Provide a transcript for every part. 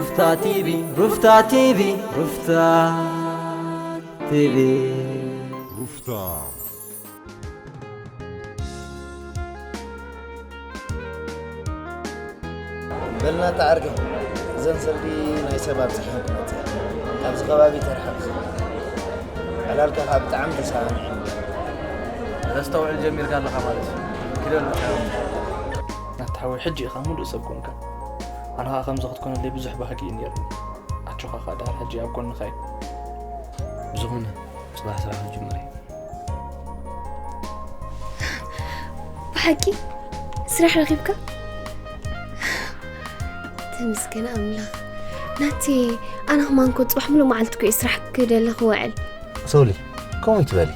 ሩፍታ ቲቪ፣ ሩፍታ ቲቪ፣ ሩፍታ ቲቪ። ሩፍታ። በልና ተዓርገ፣ እዘን ሰልዲ ናይ ሰብ ኣብፅሐን ክመፅእ፣ ካብዚ ከባቢ ተርሓቕ። ዕላልካ ከዓ ብጣዕሚ ተሰማሚዕኒ። ተስተውዕል ጀሚርካ ኣለኻ ማለት እዩ። ክደል ናታ ሓወይ፣ ሕጂ ኢኻ ሙሉእ ሰብ ኮንካ። ኣነ ኸዓ ከምዚ ክትኮነለይ ብዙሕ ባህጊ እዩ ነይሩኒ። ኣጆኻ ኸዓ፣ ድሓር ሕጂ ኣብ ጎንኻ እየ። ብዝኾነ፣ ጽባሕ ስራሕ ክጅምር እየ። ብሓቂ ስራሕ ረኺብካ? ተመስገን ኣምላኽ። ናቲ፣ ኣነ ኸማን እኮ ጽባሕ ሙሉእ መዓልቲ እኮ እየ ስራሕ ክደሊ ክውዕል። ሶሊ፣ ከምኡ ይትበሊ።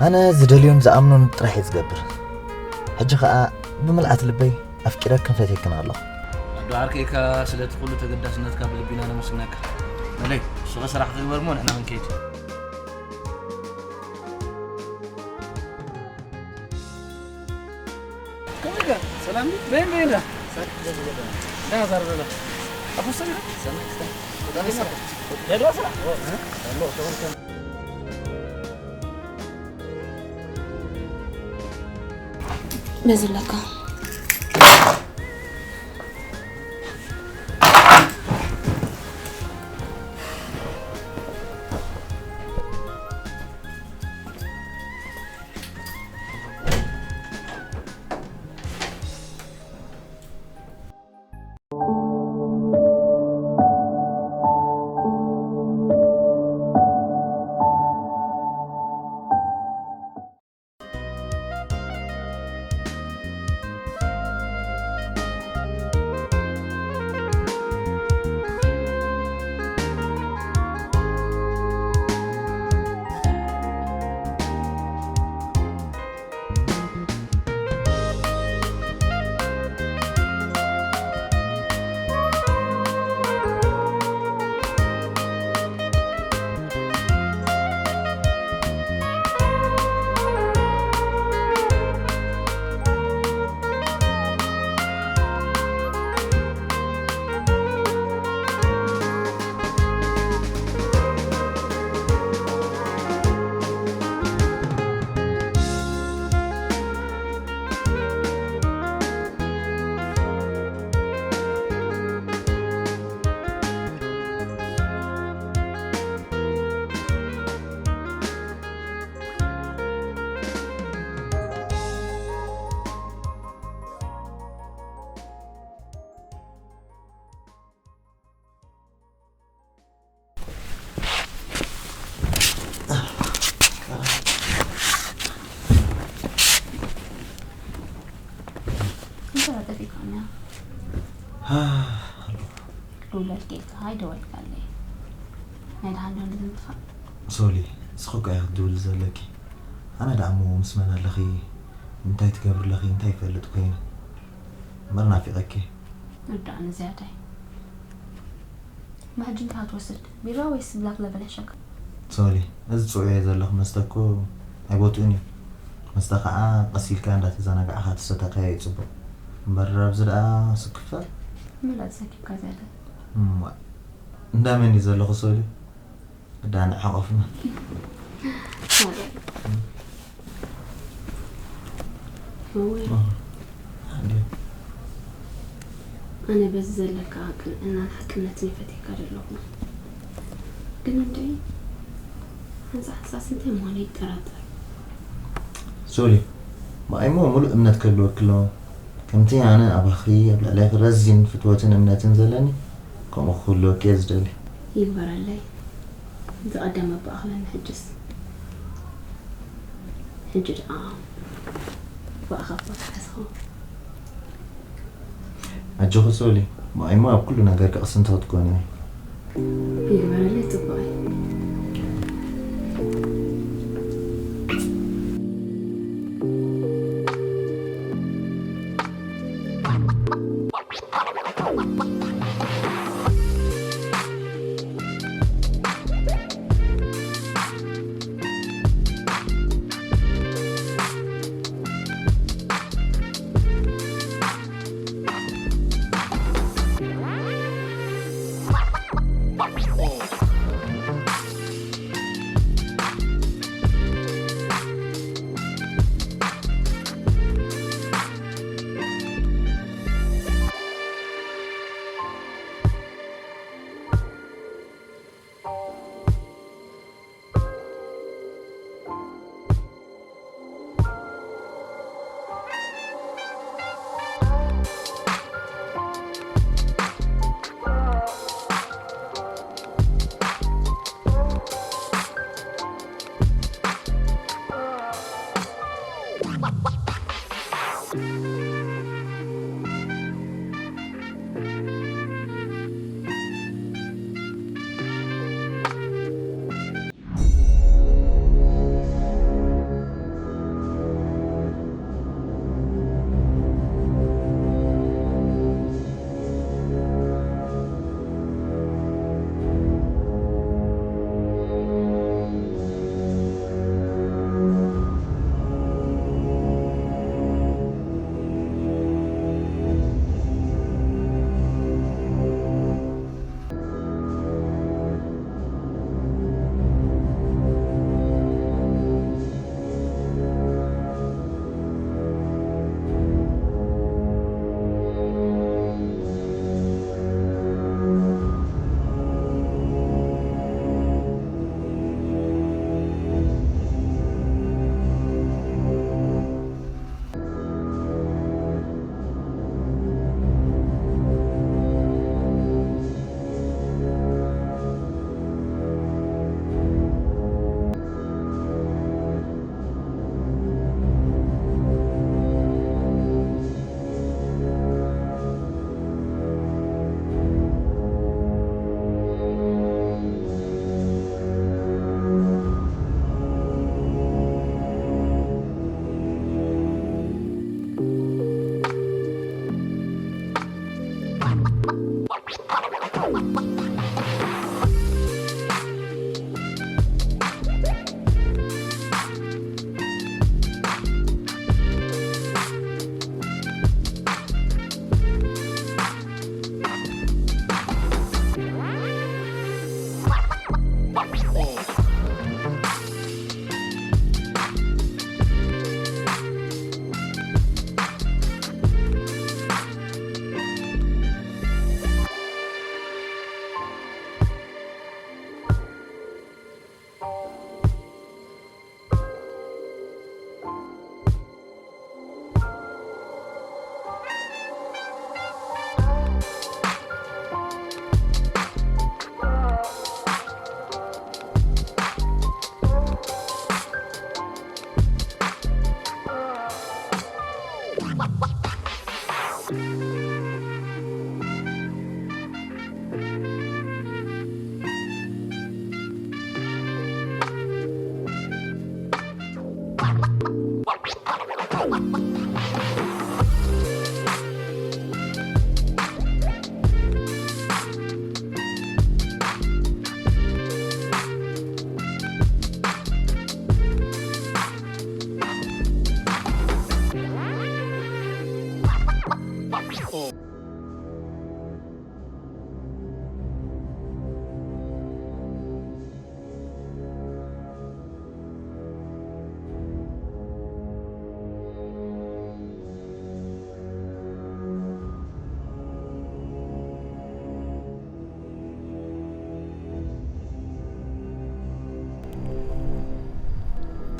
ኣነ ዝደልዮን ዝኣምኖን ጥራሕ እየ ዝገብር። ሕጂ ኸኣ ብምልኣት ልበይ ኣፍቂረክን ፈትየክን ኣለኹ። ኣዶ ዓርከይ ኢኻ፣ ስለቲ ኩሉ ተገዳስነትካ ብልቢ ኢና ነመስግነካ። በለይ፣ ንስኺ ስራሕ ክግበር እሞ ንሕና ክንከይድ። ከመይ ኢኻ? ሰላም ድዩ? በይን በይን ኢኻ? ደህና ዛር በለ። ኣፈሰ ቢራ? በዚ ኣለካ። እንታይ ጠፊእካ እኒኣ? ክውለድ ኬልካ ኣይደወልካለይ። ናይ ደሓን ዶ ንዝምትኻ? ሶሊ፣ ንስኺ እኮ ኢኺ ክትድውሊ ዘለኪ። ኣነ ደኣ እሞ ምስ መን ኣለኺ? እንታይ ትገብሪ ኣለኺ? እንታይ ይፈልጥ ኮይነ? እምበር ናፊቐኪ። ርዳእኒ ዝያዳይ። እሞ ሕጂ እንታይ ክትወስድ? ቢራ ወይስ ብላክ ለበል ይሕሸካ? ሶሊ፣ እዚ ትጽውዕዮ ዘለኺ መስተ እኮ ኣይቦትኡን እዩ። መስተ ከዓ ቀስ ኢልካ እንዳተዘናጋዕካ ተሰተኻዮ እዩ ጽቡቕ። እምበር ኣብዚ ደኣ ስክፈ። መላጥ ሰኪብካ ዝያዳ። እሞ እንዳ መን እዩ ዘለኹ ሶሊ? ክዳን ሓቆፍና። ኣነ በዚ ዘለካ ቅንዕናን ሓቅነትን ይፈትየካ ዘለኹ። ግን እንድዒ ሓንሳ ሓንሳስ እንታይ ምዃነ ይጠራጠር። ሶሊ፣ ብኣይ እሞ ሙሉእ እምነት ክህልወኪ ኣለዎ። ከምቲ ኣነ ኣባኺ ኣብ ልዕሌኺ ረዚን ፍትወትን እምነትን ዘለኒ፣ ከምኡ ክህልወኪ እየ ዝደሊ። ይግበረለይ። እቲ ቀደም ኣባእኽለኒ ሕጅስ። ሕጂ ደኣ ብኣኻ እኳ ተሓዝኹ። ኣጆኺ ሶሊ፣ ብኣይ እሞ ኣብ ኩሉ ነገርኪ ቅስንቲ ክትኮኒ ኢኺ። ይግበረለይ ጽቡቐይ።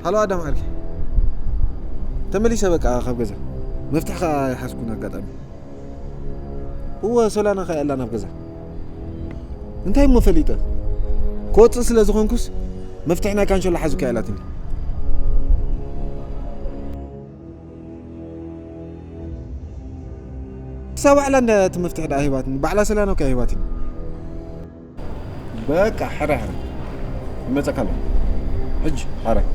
ኣሎ ኣዳም ዓርኪ፣ ተመሊሰ በቃ ካብ ገዛ። መፍትሕ ከኣ ይሓዝኩን ኣጋጣሚ። እወ፣ ሶላና ከኣ ኣላ ናብ ገዛ። እንታይ እሞ ፈሊጠ? ክወጽእ ስለ ዝኾንኩስ፣ መፍትሕ ናይ ካንሸሎ ሓዙ ከኣ ኣላትኒ። እሳ ባዕላ እንዳ እቲ መፍትሕ ደኣ ሂባትኒ፣ ባዕላ ሶላና ከኣ ሂባትኒ። በቃ፣ ሕራይ፣ ሕራይ። ይመጸካ ኣሎ። ሕጂ፣ ሕራይ።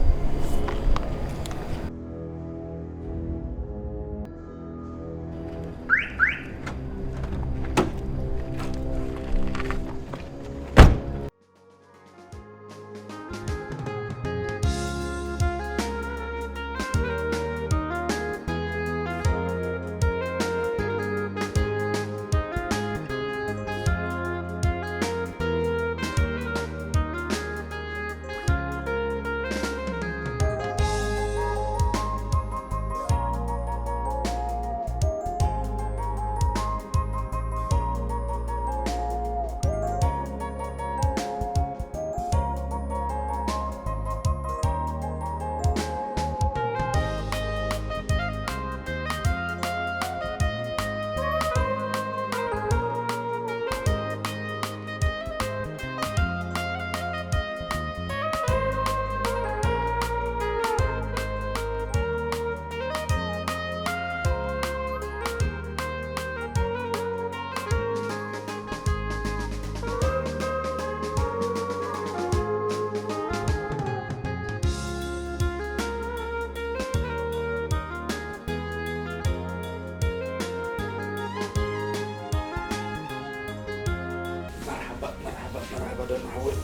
መርሓባ፣ መርሓባ፣ መርሓባ፣ ደም ሓወይ።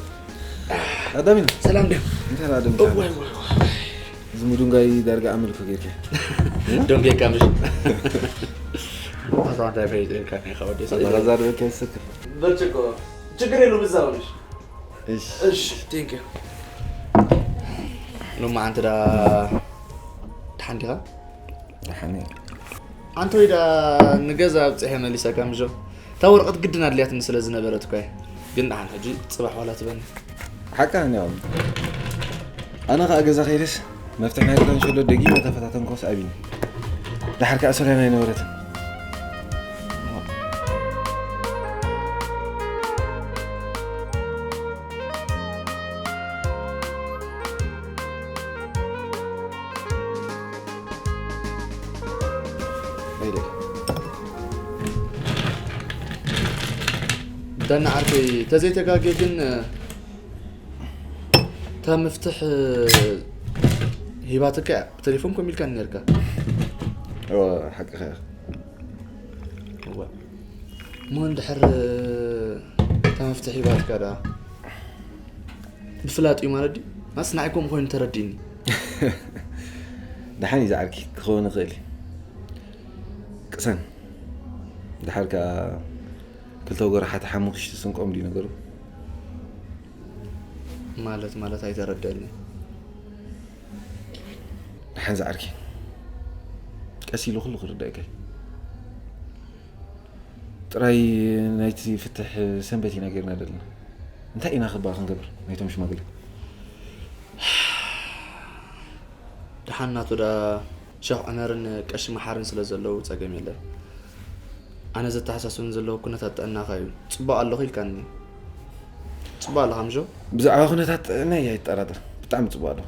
ኣዳሚና። ሰላም ድዩ? እንታይ ደኣ ደም እዋይ፣ ሓወይ? እዋይ፣ እዋይ። እዚ ምዱንጋይ ዳርጋ ኣመልኮ ጌርካ። ደንጌካ ምሽ? ኣታ እንታይ ፈይድ ኢልካ ናይ ኻወዲ ሰ-፣ ኣታ ዛር በካ ይስክር። ብርጭቆ። ችግር የለውም፣ እዛው ነሽ። እሺ። እሺ፣ ቴንክ ዩ። ሎማዓንቲ ደኣ ደሓን ዲኻ? ደሓን እየ። ኣንተ ወይ ደኣ ንገዛ ኣብጽሐ መሊሰካ ምጆ። እታ ወረቐት ግድን ኣድልያትኒ ስለ ዝነበረት እኳ እየ። ግን ደሓን ሕጂ ጽባሕ ዋላ ትበኒ። ሓቃ እኒኦም። ኣነ ኸኣ ገዛ ከይደስ መፍትሕ ናይ ካንሸሎ ደጊመ ተፈታተንኮስ ኣቢኒ። ደሓር ከኣ ሶልያ ናይ ነበረት። ዳና ዓርከይ፣ ተዘይተጋግየ ግን፣ እታ መፍትሕ ሂባትካ እያ። ብቴሌፎን ኮም ኢልካ ነርካ። እወ፣ ሓቅኻ ኢኻ። እወ። እሞ እንድሕር እታ መፍትሕ ሂባትካ ደኣ ብፍላጥ እዩ ማለት ድዩ? ኣስ ንዓይ ከምኡ ኮይኑ ተረዲእኒ። ደሓን እዩ ዝዓርኪ፣ ክኸውን ይኽእል እዩ። ቅሰን፣ ድሓር ከኣ ክልተ ጎራሓት ሓሙኽሽቲ ስንቆም ድዩ ነገሩ? ማለት፣ ማለት ኣይተረደአኒ። ደሓን ዝዓርኪ፣ ቀስ ኢሉ ኩሉ ክርዳእካ እዩ። ጥራይ ናይቲ ፍትሕ ሰንበት ኢና ጌርና ዘለና። እንታይ ኢና ክባ ክንገብር ናይቶም ሽማግለ? ደሓን ናቱ ደኣ ሸኽ ዑመርን ቀሺ መሓርን ስለ ዘለዉ ጸገም የለን። ኣነ ዘተሓሳስበኒ ዘለዉ ኩነታት ጥዕናኻ እዩ። ጽቡቕ ኣለኹ ኢልካኒ። ጽቡቕ ኣለኻ ምሾ? ብዛዕባ ኩነታት ጥዕናይ ኣይጠራጠር። ብጣዕሚ ጽቡቕ ኣለኹ።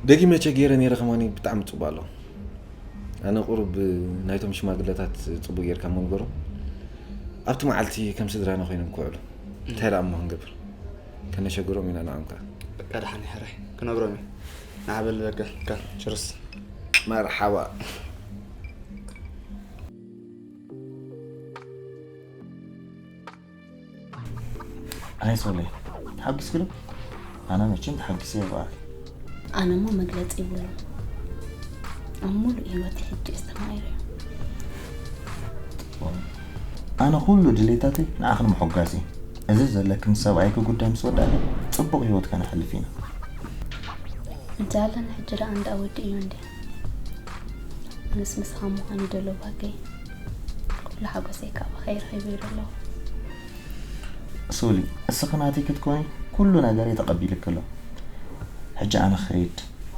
ደጊመ ቸገይረ ነይረ ከማኒ ብጣዕሚ ጽቡቕ ኣለኹ። ኣነ ቁሩብ ናይቶም ሽማግለታት ጽቡቕ ጌርካ እሞ ንገሮም። ኣብቲ መዓልቲ ከም ስድራና ኮይኖም ክውዕሉ። እንታይ ደኣ እሞ ክንገብር? ከነሸግሮም ኢና ንዖም ከኣ። በቃ ደሓን ሕራይ ክነግሮም እየ። ንዓ በል በቃ፣ ካ፣ ችርስ። መርሓባ። ኣይ ሶሊ፣ ተሓጊስኪ ዶ? ኣነ መቸም ተሓጊሰ እየ ብኣኺ። ኣነ እሞ መግለጺ ይብሉን። ኣብ ሙሉእ ህይወተይ ሕጂ እየ ዝተማሂረዮ። ኣነ ኩሉ ድሌታተይ ንዓኺ ንምሕጓስ እየ። እዚ ዘለክኒ ሰብኣይኪ ጉዳይ ምስ ወዳእና ጽቡቕ ህይወት ከነሕልፍ ኢና። እንተ ኣለና ሕጂ ደኣ እንዳ ወዲ እዩ እንዴ? ኣነስ ምሳኻ ምዃን ይደሎ ባከይ። ኩሉ ሓጎሰይ ካባኻ ይረኺበ ይደሎ። ሶሊ፣ እስኺ ናተይ ክትኮኒ ኩሉ ነገረይ ተቐቢልኪ ኣለኹ። ሕጂ ኣነ ክኸይድ፣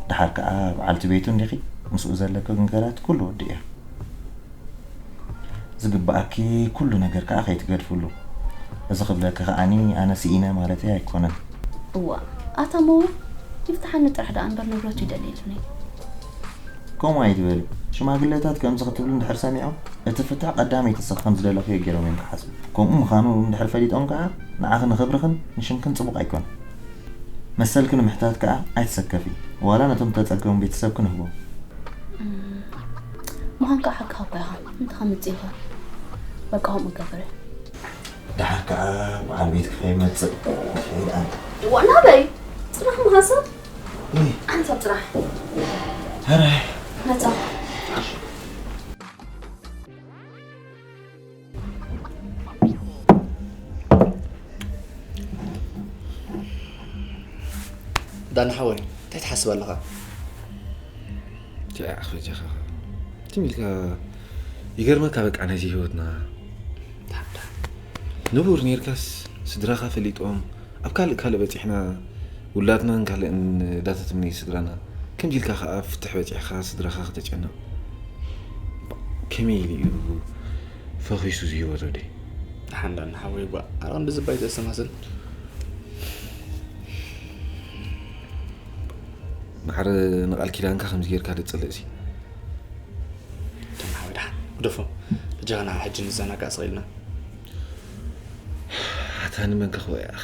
ድሓር ከዓ በዓልቲ ቤቱ እንዲኺ፣ ምስኡ ዘለኪ ነገራት ኩሉ ወዲእያ። ዝግበኣኪ ኩሉ ነገር ከዓ ከይትገድፍሉ። እዚ ክብለኪ ከዓኒ ኣነ ስኢነ ማለተይ ኣይኮነን። እዋ፣ ኣታ እሞ ይፍትሓኒ ጥራሕ ደኣ እምበር ንብረቱ ይደልየልኒ። ከምኡ ኣይትበሊ። ሽማግለታት ከምዚ ክትብሉ እንድሕር ሰሚዖም፣ እቲ ፍትሕ ቀዳመይቲ ንስኺ ከም ዝደለኽዮ ገይሮም እዮም ክሓስቡ። ከምኡ ምዃኑ እንድሕር ፈሊጦም ከኣ ንዓኺ ንኽብርኽን ንሽምክን ጽቡቕ ኣይኮነን። መሰልኪ ንምሕታት ከኣ ኣይትሰከፊ። ዋላ ነቶም እተጸገሙ ቤተሰብኪ ንህቦም። እም፣ ምዃን ከኣ ሓቅኻ እኮ ኢኻ። እንታይ ከምጽእ ኢኻ? በቃ ከምኡ እገብር እየ። ደሓር ከኣ በዓል ቤትኪ ከይመጽእ። ከይድ ኣነ። እዋ፣ ናበይ? ጽናሕ ምሃሰብ? እይ። ኣንተ ጽናሕ። ኧረ። መጻ። ዳኒ ሓወይ፣ እንታይ ትሓስብ ኣለኻ? ጃ፣ ኣኽበጃኻ። ትም ኢልካ ይገርመካ በቃ ናይዚ ህይወትና። ንቡር ኔርካስ ስድራኻ ፈሊጦም ኣብ ካልእ ካልእ በጺሕና ውላድናን ካልእን ዳተትምኒ ስድራና። ከምዚ ኢልካ ከኣ ፍትሕ በጺሕካ ስድራኻ ከተጨንቕ። ከመይ ኢሉ እዩ ፈኺሱ እዚ ህይወት ወደይ? ደሓን ዳኒ ሓወይ ጓ፣ ኣረ ክንዲ ዝባይ ዘሰማስል። ማዕረ ንቓል ኪዳንካ ከምዚ ጌርካ ደጽልእ ሲ። ደም ሓወይ ደሓን ግደፎ። በጃኻ ንዓ ሕጂ ንዘናጋዕ ስቕ ኢልና። ኣታ ንመን ከኽወያኽ?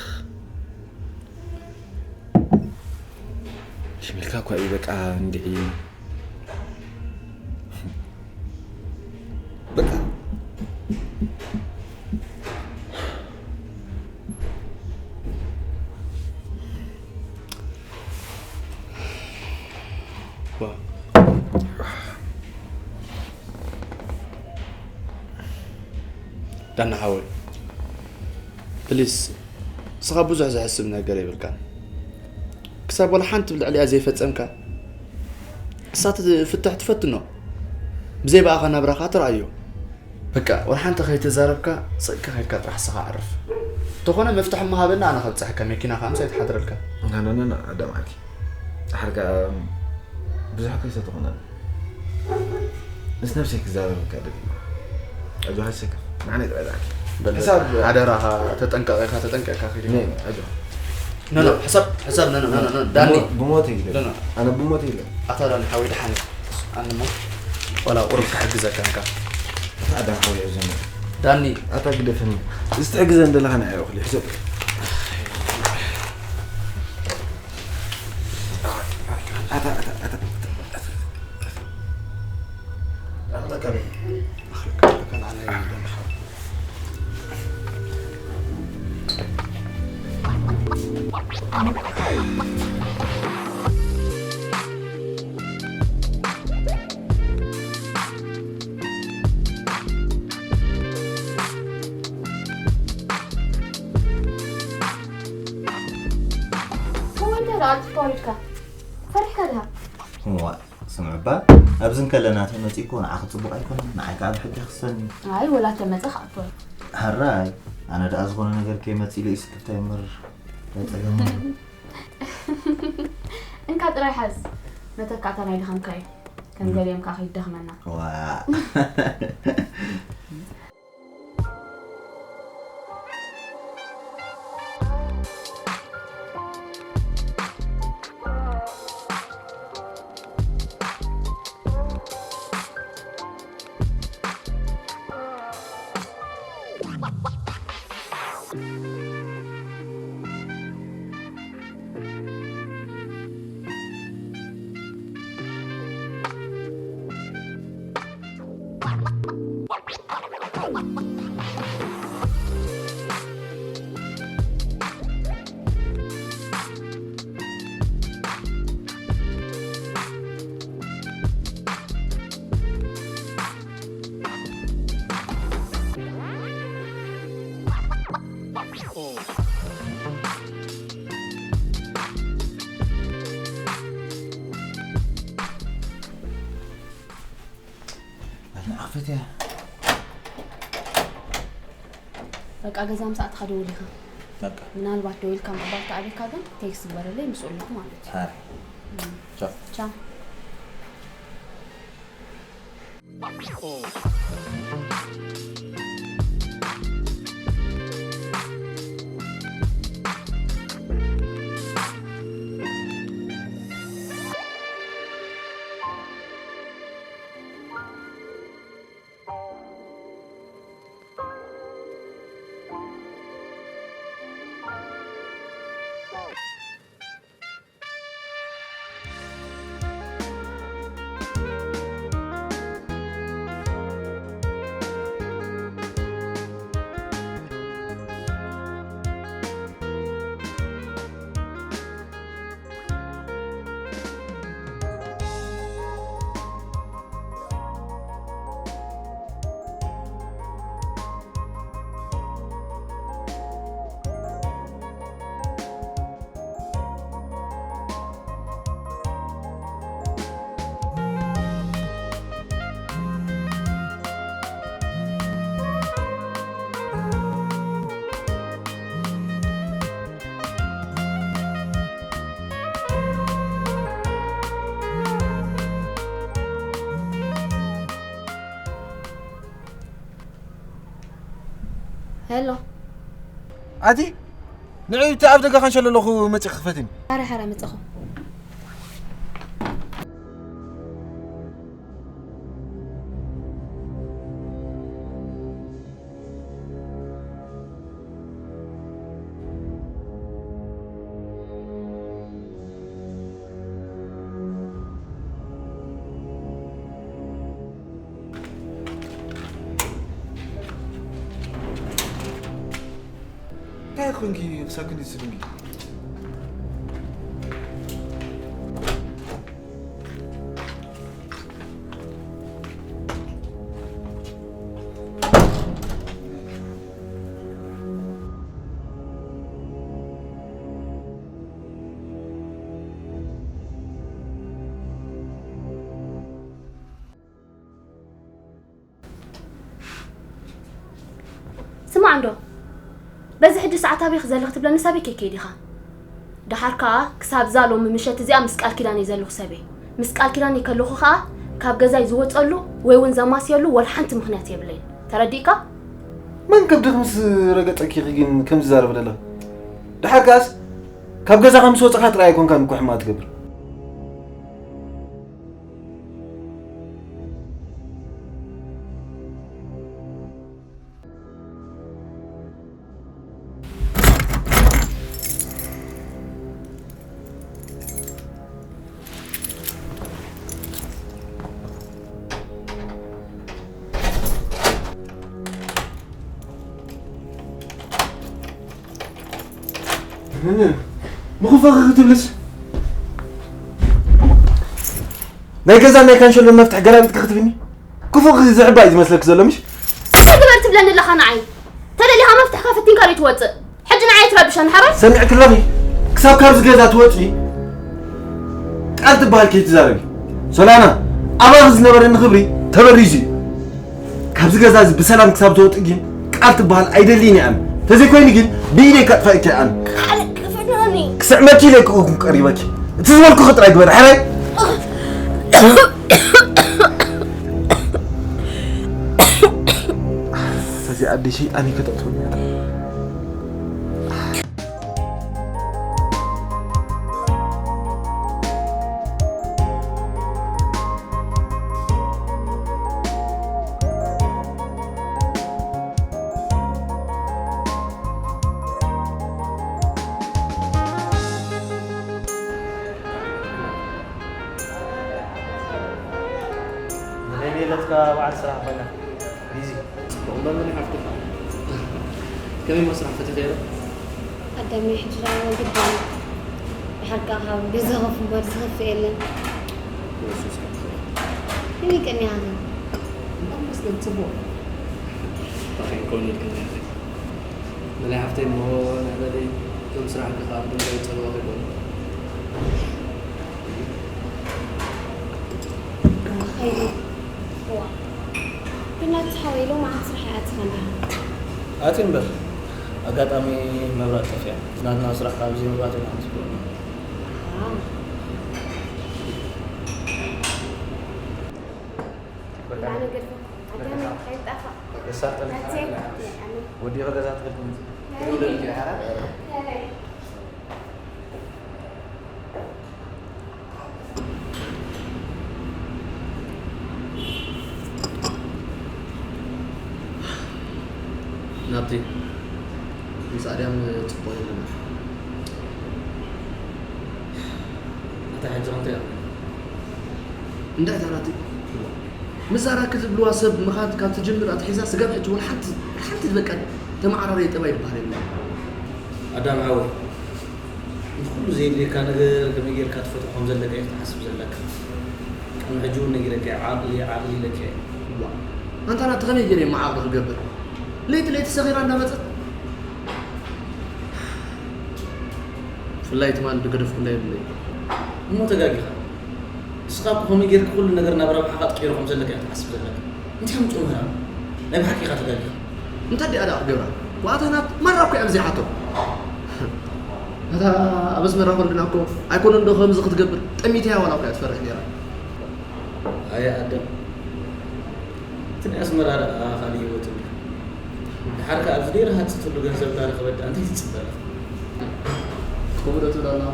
ሽሚልካ እኳ እዩ በቃ እንድዒ። በቃ። ዋ። ዳና ሓወይ፣ ፕሊስ፣ ንስኻ ብዙሕ ዘሕስብ ነገር የብልካን። ክሳብ ዋላ ሓንቲ ብልዕሊኣ ዘይፈጸምካ፣ እሳ ትፍታሕ ትፈትኖ። ብዘይ ብኣኻ ናብራኻ ትረኣዮ። በቃ፣ ዋላ ሓንቲ ከይተዛረብካ፣ ስቕ ኢልካ ከይድካ ጥራሕ ንስኻ ዕርፍ። እንተኾነ መፍትሒ እሞ ሃበኒ፣ ኣነ ከብጽሐካ፣ መኪና ከኣ ምሳይ ትሓድረልካ። ና፣ ና፣ ና፣ ና፣ ኣዳም ዓርኪ። ጻሕርካ ብዙሕ ከይሰተኹና። ምስ ነብሰይ ክዛረበካ ደሊ። ኣጆኻ ሰከፍ። ንዓና ይጥራይ ዛዕኪ። በል፣ ሕሳብ ሓደራኻ ተጠንቀቕ ኢኻ፣ ተጠንቀቕካ ኪድ። ነይ፣ ኣጆኻ። ኖ፣ ኖ፣ ሕሳብ፣ ሕሳብ፣ ኖ፣ ኖ፣ ኖ፣ ኖ፣ ኖ፣ ዳኒ። ብሞ-፣ ብሞተይ ይለ። ኖ፣ ኖ። ኣነ ብሞተይ ይለ። ኣታ ዳኒ ሓወይ ደሓን። ኣነ እሞ ዋላ ቁሩብ ክሕግዘካ እንካ። ኣታ ኣዳም ሓወይ ሕዘኒ። ዳኒ። ኣታ ግደፈኒ። እዚ ትሕግዘኒ ዘለኻ ንዓይ እኹል ይሕሰብ። ኣታ፣ ኣታ፣ ኣታ፣ ኣታ፣ ኣታ። ኣኽለካ በይ። ኣኽለካ፣ ኣኽለካ ንዓና እዩ ደንሓው። እሞ እንታይ ደኣ ኣትፋሪድካ? ፈሪሕካ ድኻ? እዋ፣ ስምዕባ፣ ኣብዚ እንከለና ተመጺእኮ ንዓኺ ጽቡቕ ኣይኮነን፣ ንዓይ ከኣ ብሕጊ ይኽሰኒ። ኣይ፣ ወላ ተመጸ ክኣቱ። ሕራይ፣ ኣነ ደኣ ዝኾነ ነገር ከይመጽእ ኢለ እዩ ስክፍታይ እምበር፣ እንታይ ጸገም ኣሎ? እንካ ጥራይ ሓዝ፣ መተካእታ ናይ ድኻምካ እዩ። ከም ገሊኦም ከኣ ከይደኽመና። ዋ። ኣነ ኣኽፈትያ። በቃ ገዛ ምስ ኣተኻ ደውል ኢኻ። በቃ። ምናልባት ደው ኢልካ ምቕባል ተኣብየካ ግን ቴክስት ግበረለይ፣ ምስኡ ኣለኹ ማለት እዩ። ኣረ። ቻው። ቻው። ሄሎ። ኣቲ ንዕቲ ኣብ ደገ ካንሸሎ ኣለኹ፣ መጺ ክኽፈትኒ። ሓረ ሓረ መጻኹ። እንታይ ኮንኪ ክሳብ ክንዲ ትስድንጊ? ስማዕ እንዶ፣ በዚ ሕጂ ሰዓት ኣበይ ዘለኺ ትብለኒ ሳበይ ከይከይድ ኢኻ? ደሓር ከኣ ክሳብ እዛ ሎሚ ምሸት እዚኣ ምስ ቃል ኪዳን እየ ዘለኹ ሰበይ። ምስ ቃል ኪዳን እየ ከለኹ ከኣ ካብ ገዛይ ዝወጸሉ ወይ እውን ዘማስየሉ ወላ ሓንቲ ምኽንያት የብለይን። ተረዲእካ? መን ከብድኺ ምስ ረገጸኪ ኢኺ ግን ከምዚ ዝዛረብ ዘለኺ? ደሓር ከኣስ ካብ ገዛኻ ምስ ወጸኻ ጥራይ ኣይኮንካን እኮ ሕማቕ ትገብር። ምኹፈኺ ክትብልስ ናይ ገዛ ናይ ካንሸሎን መፍትሕ ገላቢጥካ ክትብኒ? ክፉኺ ዝዕባ እዩ ዝመስለኪ ዘሎ ምሽ? እንታይ ግበር ትብለኒ ኣለኻ ንዓይ? ተደሊኻ መፍትሕካ ፈቲንካ ዶ ትወፅእ? ሕጂ ንዓይ ትረብሸኒ ሓራይ? ሰሚዕኪ ኣለኺ? ክሳብ ካብዚ ገዛ ትወፂ ቃል ትበሃል ከይትዛረቢ። ሶላና፣ ኣባኺ ዝነበረኒ ክብሪ ተበሪዙ እዩ። ካብዚ ገዛ እዚ ብሰላም ክሳብ ትወጥእ ግን ቃል ትበሃል ኣይደልይን እየ ኣነ። ተዘይኮይኑ ግን ብኢደይ ከጥፈእኪ እየ ኣነ። ክስዕመኪ ኢለ ክእኩም ቀሪበኪ። እቲ ዝበልኩኺ ጥራይ ግበሪ፣ ሕራይ? እዛ ኣደይ ሸይጣን እዩ ከተእትወኒ እያ። ንለይለትካ በዓል ስራሕ ኮይና። ቢዚ። ጽቡቕ እምበር ምን ይሓፍትካ? ከመይ እሞ ስራሕ ፈቲኽዮ ዶ? ቀዳማይ ሕጂ ደኣ ግድን። ድሓር ከኣ ካብ ገዛ ኮፍ እምበር ዝኸፍእ የለን። የሱስ ሓፍተይ። ከመይ ቀኒኻ ግን? እምበር መስገን ጽቡቕ። እንታይ ከይንከውን ኢልክኒ ኢኺ። በላይ ሓፍተይ እሞ ንዕበለይ፣ እቶም ስራሕ ከኣ ብደንቢ ይጸልዎ ከይኮኑ። ከይዱ። እዋ። ግን ናቲ ሓወይ ሎማዓንቲ ስራሕ ኣይኣተኻን ዲኻ? ኣትዩ እምበር፣ ኣጋጣሚ መብራት ጠፊኣ። ናትና ስራሕ ካብ ዘይመብራት ኢና ንስጉም። ኣሃ። ኣነ ገድፈኩም። ኣዳመይ ከይጣፋእ። በቃ ሳጥን ናተይ። ኣነ። ወዲቐ ገዛ ትኸድ ትመጽእ። ናብቲ ምስ ኣድያም ጽቡቕ የለን። ኣታ ሕጂ ከምቲ እያ። እንታይ እታ ናቲ? ምዛራኪ ዝብልዋ ሰብ ምኻድ ካብ ትጅምር ኣትሒዛ ስጋብ ሕጂ ወላ ሓንቲ፣ ሓንቲ በቃ ተመዓራረየ ጠባይ ዝበሃል የለን። ኣዳም ሓወይ፣ ንኹሉ ዘየድልየካ ነገር ከመይ ጌርካ ትፈትሖ ከም ዘለካ እዩ ክትሓስብ ዘለካ። ቅድሚ ሕጂ እውን ነጊረካ እየ፣ ዓቕሊ፣ ዓቕሊ ኢለካ እየ። ዋ፣ ኣንታ ናቲ ከመይ ገይረ እሞ ዓቕሊ ክገብር? ለይቲ ለይቲ ሰኺራ እንዳመጸት። ብፍላይ ትማሊ ዝገደፍኩላ የብለይ። እሞ ተጋጊኻ። ንስኻ እኮ ከመይ ጌርካ ኩሉ ነገር ናብ ረብሓኻ ትቅይሮ ከም ዘለካ እያ ትሓስብ ዘለካ። እንታይ ምጹ ምህራ? ናይ ብሓቂ ኢኻ ተጋጊኻ። እንታይ ዲኣ ደኣ ክገብራ? ዋታ ናት ማራ እኮ እያ ብዘይ ሓቶ። እታ ኣብ ኣስመራ ከለና እኮ ኣይኮነን ዶ ከምዚ ክትገብር? ጠሚታ እያ ዋላ እኮ እያ ትፈርሕ ነይራ። ኣየ ኣደም። እቲ ናይ ኣስመራ ደኣ ካልእ ህይወት እንድዩ። ድሓር ከኣ ኣብዚ ደይረ ሃጽትሉ ገንዘብ እንዳረኸበት ደኣ እንታይ ትጽበ ኣለኻ? ከምኡ ዶ ትብል ኣለኻ?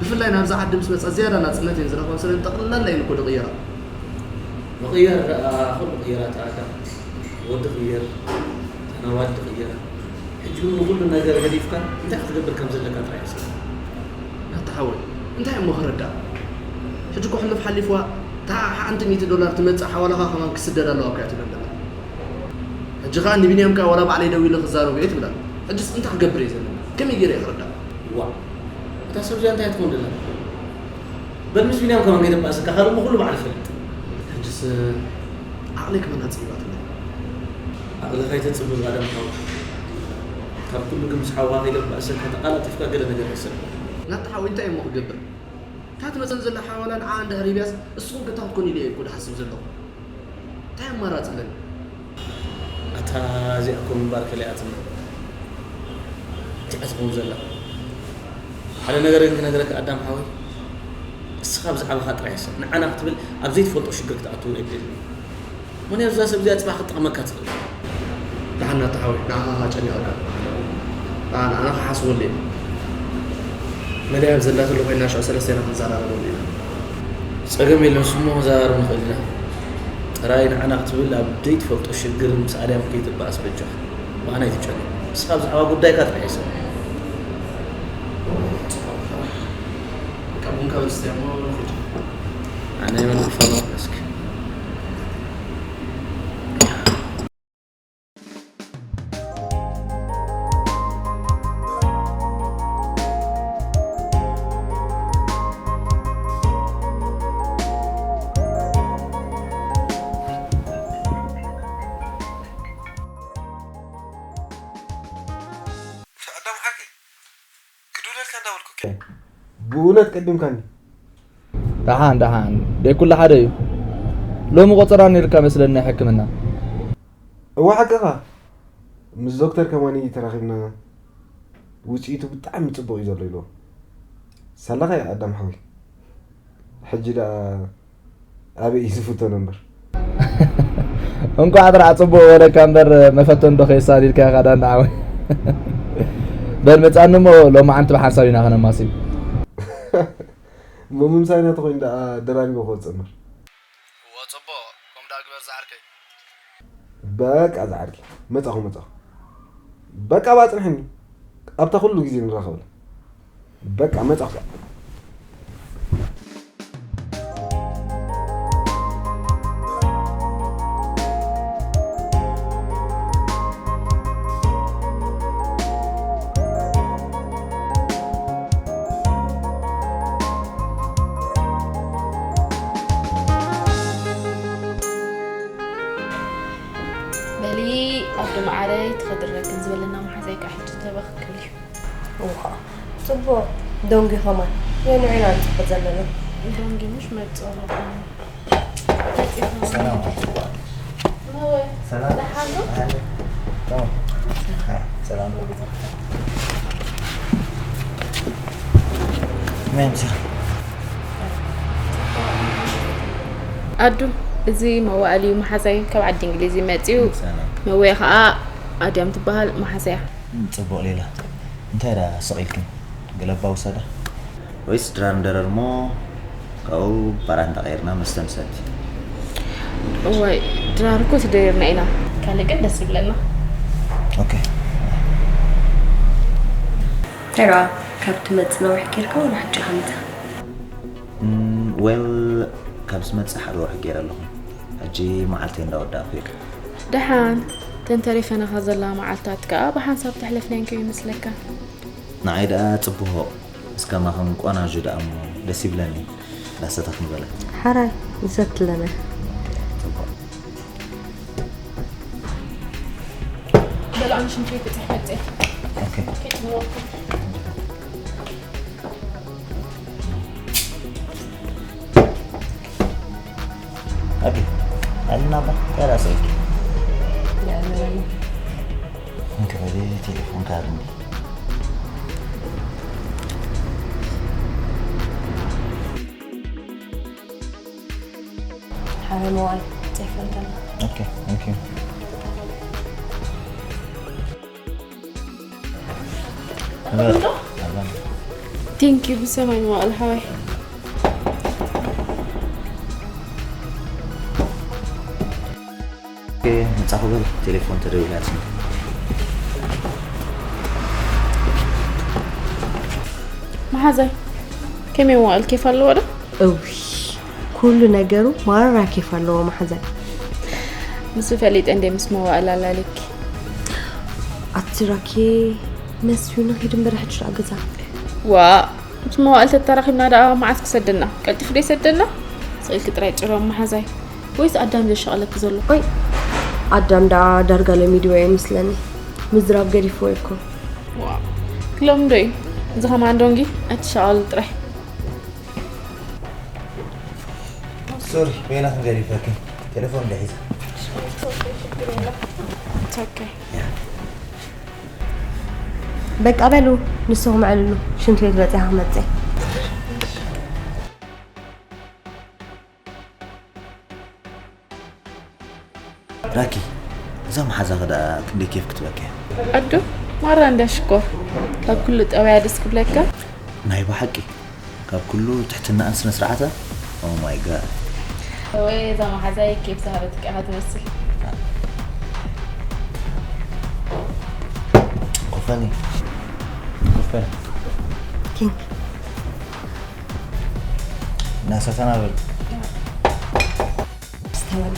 ብፍላይ ናብዛ ዓዲ ምስ መጻ ዝያዳ ናጽነት እየን ዝረኽባ፣ ስለዚ ጠቕላላ እየን እኮ ዝቕየራ። ምቕያር ደኣ ኩሉ ቅየራ ተኣካ። ወዲ ቅየር፣ ተናዋዲ ቅየር። ሕጂ እውን ንኹሉ ነገር ገዲፍካ እንታይ ክትገብር ከም ዘለካ ጥራይ ሕሰብ። ናቲ ሓወይ፣ እንታይ እሞ ክርዳእ? ሕጂ እኮ ሕሉፍ ሓሊፍዋ፣ እታ ሓንቲ ሚእቲ ዶላር ትመጽእ ሓዋላኻ ከማን ክስደድ ኣለዋ እኮ እያ ትብለና። ሕጂ ኸኣ ንቢንያም ከኣ ዋላ ባዕለይ ደዊለ ክዛረቦ እየ ትብል ኣላ። ሕጅስ እንታይ ክገብር እየ ዘለኒ? ከመይ ገይረ እየ ክርዳእ? ዋእ፣ እታ ሰብ እዚኣ እንታይ ትኾን ደላ? በል ምስ ቢንያም ከማን ከይተባእሰካ፣ ካልእ እሞ ኩሉ ባዕሉ ይፈልጥ። ሕጅስ ዓቕለይ ከማን ኣጽቢባትለይ። ዓቕልኻ ኣይተጽብብ ኣደም ሓወይ። ካብ ኩሉ ግን ምስ ሓውኻ ከይተባእሰካ ተቓላጢፍካ ገለ ነገር ሕሰብ። ናቲ ሓወይ እንታይ እሞ ክገብር? እታ ትመጸኒ ዘላ ሓዋላ ንዓኣ እንድሕር ሂብያስ፣ እስኹም ከ እንታይ ክትኮኑ ኢለ እየ እኮ ዝሓስብ ዘለኹ። እንታይ ኣማራጺ ኣለኒ? ኣታ እዚኣ እኮ ምንባር ከሊኣትና። እዚኣ ትኸውን ዘላ። ሓደ ነገር ግን ክነግረካ ኣዳም ሓወይ፣ እስኻ ብዛዕባኻ ጥራይ ሕሰብ። ንዓና ክትብል ኣብ ዘይትፈልጦ ሽግር ክትኣቱ እውን ኣይደልን። ምኽንያቱ እዛ ሰብ እዚኣ ጽባሕ ክትጠቕመካ ትኽእል። ደሓን ናቲ ሓወይ፣ ንዓኻ ከኣ ጨኒቐካ። ደኣ ንዓና ክሓስበሉ እየ። መዳይ ኣብ ዘላትሉ ኮይና ሽዑ ሰለስቴና ክንዘራረበሉ ኢና። ጸገም የለን፣ ስሙ ክንዘራረብ ንኽእል ኢና። ጥራይ ንዓና ክትብል ኣብ ዘይትፈልጦ ሽግር ምስ ኣድያም ከይትበኣስ በጃኻ። ብኣና ኣይትጨነቕ። ንስኻ ብዛዕባ ጉዳይካ ጥራይ ሕሰብ። በቃ ቡንካ በል እስቲ እሞ ንኺድ። ኣነ መን ክፋኖ እስኪ። ኣዳም ሓቂ ክድውለልካ እንዳበልኩ እኮ። ብእውነት ቀዲምካኒ። ደሓን፣ ደሓን። ደይ ኩሉ ሓደ እዩ። ሎሚ ቆጸራ ነይርካ መስለኒ ናይ ሕክምና። እወ ሓቅኻ። ምስ ዶክተር ከማኒ ተራኺብና፣ ውጽኢቱ ብጣዕሚ ጽቡቕ እዩ ዘሎ ኢልዎ። ሳላኻ እያ ኣዳም ሓወይ። ሕጂ ደኣ ኣበይ እዩ ዝፍተኖ እምበር? እንቋዕ ጥራሕ ጽቡቕ በለካ እምበር፣ መፈተኒ ዶ ከየሳዲድካ ኢኻ ዳና ሓወይ? በል መጻኒ እሞ ሎማዓንቲ ብሓንሳብ ኢና ከነማሲ። እሞ ምምሳይና ተኾይኑ ደኣ ደራሪበ ክወጽእ እምበር። እወ፣ ጽቡቕ። ከምኡ ደኣ ግበር ዝዓርከይ። በቃ ዝዓርከይ። መጻኹ፣ መጻኹ። በቃ ባጽንሐኒ። ኣብታ ኩሉ ግዜ ንራኸበላ። በቃ መጻኹ። በሊ ኣዶ መዓረይ፣ ትኸድረክን ዝበለና መሓዛይ ከዓ ሕጂ ተበኽክል እዩ። እውኻ፣ ጽቡቕ። ዶንጊ ኸማን የንዑ ኢና ንጽበ ዘለና። ዶንጊ ምሽ መጽኦ። መጺኹም። ሰላም። መወ። ሰላም። ደሓን ዶ? ደሓን። ኦ። ሰላም። መምሳ። ኣዱ፣ እዚ መዋእል እዩ መሓዛይ፣ ካብ ዓዲ እንግሊዝ እዩ መጺኡ። ሰላም። መወያ ኸኣ ኣድያም ትበሃል መሓዛያ። እም፣ ጽቡቕ ሌላ። እንታይ ደኣ ስቕ ኢልክን? ገለ እባ ውሰዳ። ወይስ ድራር ንደረር እሞ ካብኡ ባራንዳ ቀይርና መስተ ንሰቲ? እዋይ፣ ድራር እኮ ተደሪርና ኢና። ካልእ ግን ደስ ይብለና። ኦኬ። ተራ ካብ ትመጽእ ነዊሕ ጌርካ ወላ ሕጂ ከምታ? እም፣ ዌል፣ ካብ ዝመጽእ ሓደ ወርሒ ገይረ ኣለኹ። ሕጂ መዓልተይ እንዳወዳእኩ እየ። ደሓን፣ ተን ተሪፈናኻ ዘለዋ መዓልታት ከኣ ብሓንሳብ ተሕለፍናየን ከይመስለካ። ንዓይ ደኣ ጽቡቕ። እስከ ማኽን ቆናጁ ደኣ እሞ ደስ ይብለኒ። ዳሰታ ክንበላ። ሓራይ፣ ይሰትለና። ጽቡቕ። በል፣ ኣነ ሽንቲ ቤት በጺሐ መጽእ። ኦኬ። ኦኬ፣ ጽቡቕ። ኦኬ። ኣልና ባ፣ ተራ ሰው። ያለ። እንካ በል፣ ቴሌፎን ካርኒ። ሓረ መዋል፣ ጸይፈንተና። ኦኬ፣ thank you። Thank you ብሰማይ መዋእል ሓወይ። ኦኬ፣ መጻኹ በል፣ ቴሌፎን ተደዊላትኒ። መሓዛይ፣ ከመይ መዋእል፣ ኬፍ ኣለዎ ዶ? እውይ፣ ኩሉ ነገሩ ማራ ኬፍ ኣለዎ መሓዛይ። ንሱ ፈሊጠ እንደ ምስ መዋእል ኣላሊኪ። ኣቲ ራኬ፣ መስዩ ንኺድ እምበር ሕጂ ደኣ ገዛ። ዋ፣ ምስ መዋእል ተተራኺብና ደኣ መዓስ ክሰደና? ቀልጢፉ ዶ ይሰደና? ስቕ ኢልኪ ጥራይ ጭረም መሓዛይ። ወይስ ኣዳም ዘሻቕለኪ ዘሎ? ኦይ፣ ኣዳም ደኣ ዳርጋ ለሚድዎ ይመስለኒ። ምዝራብ ገዲፍዎ እኮ። ዋ፣ ክሎም ዶ እዩ? እዚ ኸማን ዶንጊ ኣይትሻቐሉ ጥራይ። ሶሪ፣ በይና ክንገዲፈኪ። ቴሌፎን እንደ ሒዘ። It's okay። በቃ በሉ፣ ንስኹም ዕልሉ። ሽንቲ ቤት በጺሓ ክመጽእ። ራኪ፣ እዛ መሓዛኺ ደኣ ክንደይ ኬፍ ክትበኪ እያ። ኣዱ፣ ማራ እንዳ ሽኮር። ካብ ኩሉ ጠባያ ደስ ክብለካ። ናይ ብሓቂ፣ ካብ ኩሉ ትሕትናኣን ስነ ስርዓታን። Oh my God። ወይ እዛ መሓዛይ ኬፍ ዝሃበትካ ኢኻ ትመስል። ኮፈኒ። ኮፈኒ። ኪንግ። እናሰተና በል። ስተበል።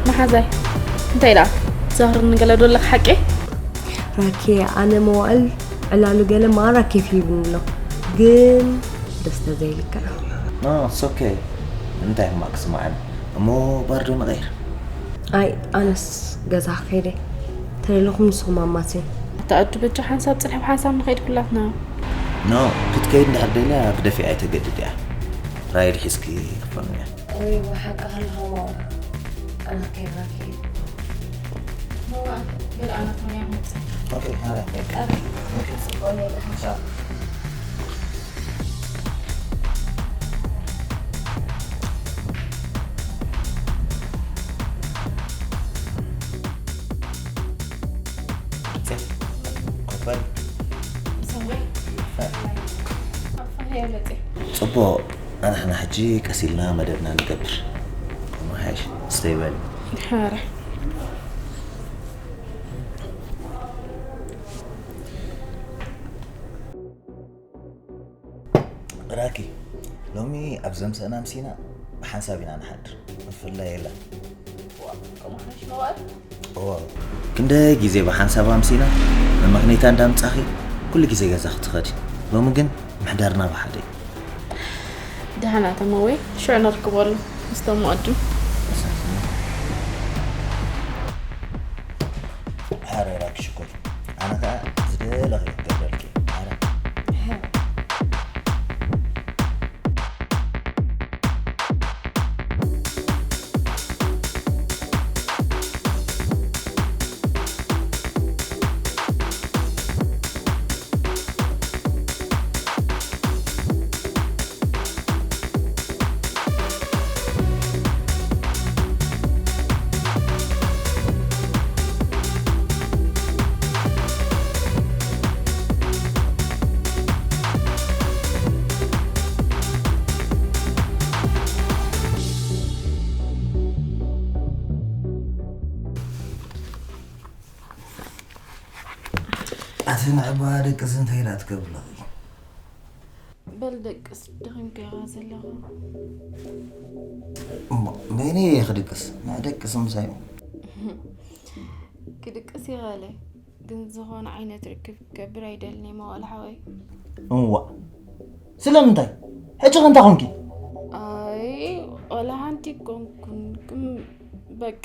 መሓዛይ፣ እንታይ ደኣ? ዛህርኒ ገለ ዶ ኣለካ ሓቂ? ራኬ፣ ኣነ መዋእል ዕላሉ ገለ ማራ ኬፍ ይብኒ ኣሎ፣ ግን ደስታ ዘይልካ። No, it's okay። እንታይ ሕማቅ ክስማዓኒ እሞ፣ ባርዶ ንቀይር። ኣይ፣ ኣነስ ገዛ ክኸይደ ተደለኹም ንስኹም ኣማስዩ። ኣታ ኣዱ፣ በጃ ሓንሳብ ጽንሒ ብሓንሳብ ንኸይድ ኩላትና። No፣ ክትከይድ እንድሕር ደልያ ክደፊኣ እየ፣ ተገድድ እያ። ራይድ ሒዝኪ ክፈኑ እያ። ወይ ብሓቂ ከለኹሞ ኣነ ከይራኪ። ሞዋ፣ በል ኣነ ኮንያ መጽእ። ኦኬ፣ ሃላ። ኦኬ፣ ጽቡቅ ነው። ኢንሻኣላህ። ጽቡቕ፣ ኣንሕና ሕጂ ቀስ ኢልና መደብና ንገብር። መሓሽ፣ ስተይ በል። ሓረ። ራኪ፣ ሎሚ ኣብ ዘምሰና ምሲና ብሓንሳብ ኢና ንሓድር። ምፍላይ የለን። እዋ፣ ከምኡ ሓይሽ መዋል? እዎ፣ ክንደይ ግዜ ብሓንሳብ ኣምሲና፣ መመኽነይታ እንዳምጻኺ፣ ኩሉ ግዜ ገዛ ክትኸዲ። ሎሚ ግን ምሕዳርና ብሓደ እዩ። ደሓና ተመወይ፣ ሽዑ ነርክበሉ ምስቶም መቐድም። ሓረ ራኪ ሽኮር፣ ኣነ ከኣ ዝደለኺ ክገብረልኪ። ሓረ። ኣቲ ንዕባ ደቅስ እንታይ ኢላ ትገብር ኣለኺ? በል ደቅስ፣ ደኺምካ ኢኻ ዘለኻ። እሞ፣ መይነይ እየ ክድቅስ? ንዕደቅስ ምሳይ። ክድቅስ ይኽእል እየ፣ ግን ዝኾነ ዓይነት ርክብ ክገብር ኣይደልን እየ፣ መዋል ሓወይ። እዋ፣ ስለምንታይ? ሕጂ ከ እንታይ ኮንኪ? ኣይ፣ ዋላ ሓንቲ ኮንኩን፣ ግን በቃ።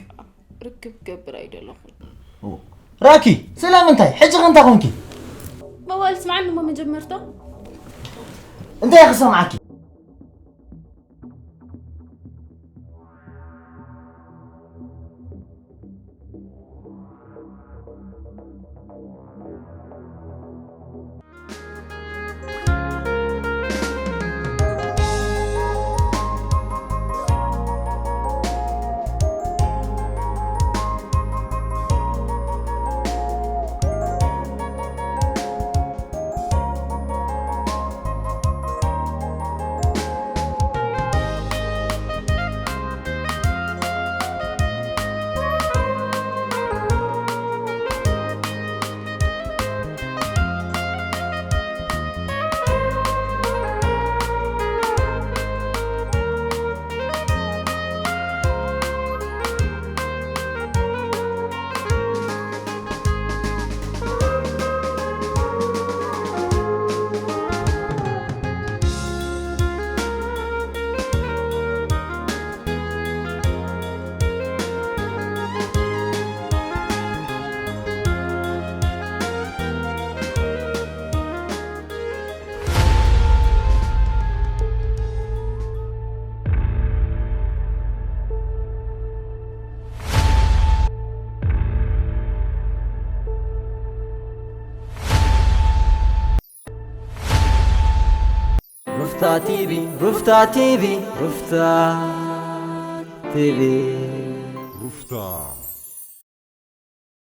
ርክብ ክገብር ኣይደለኹን። ራኪ፣ ስለምንታይ? ሕጂ ከ እንታይ ኮንኪ? መዋል ስምዓኒ እሞ መጀመርታ። እንታይ ክሰምዓኪ? ሩፍታ ቲቪ፣ ሩፍታ ቲቪ፣ ሩፍታ ቲቪ። ሩፍታ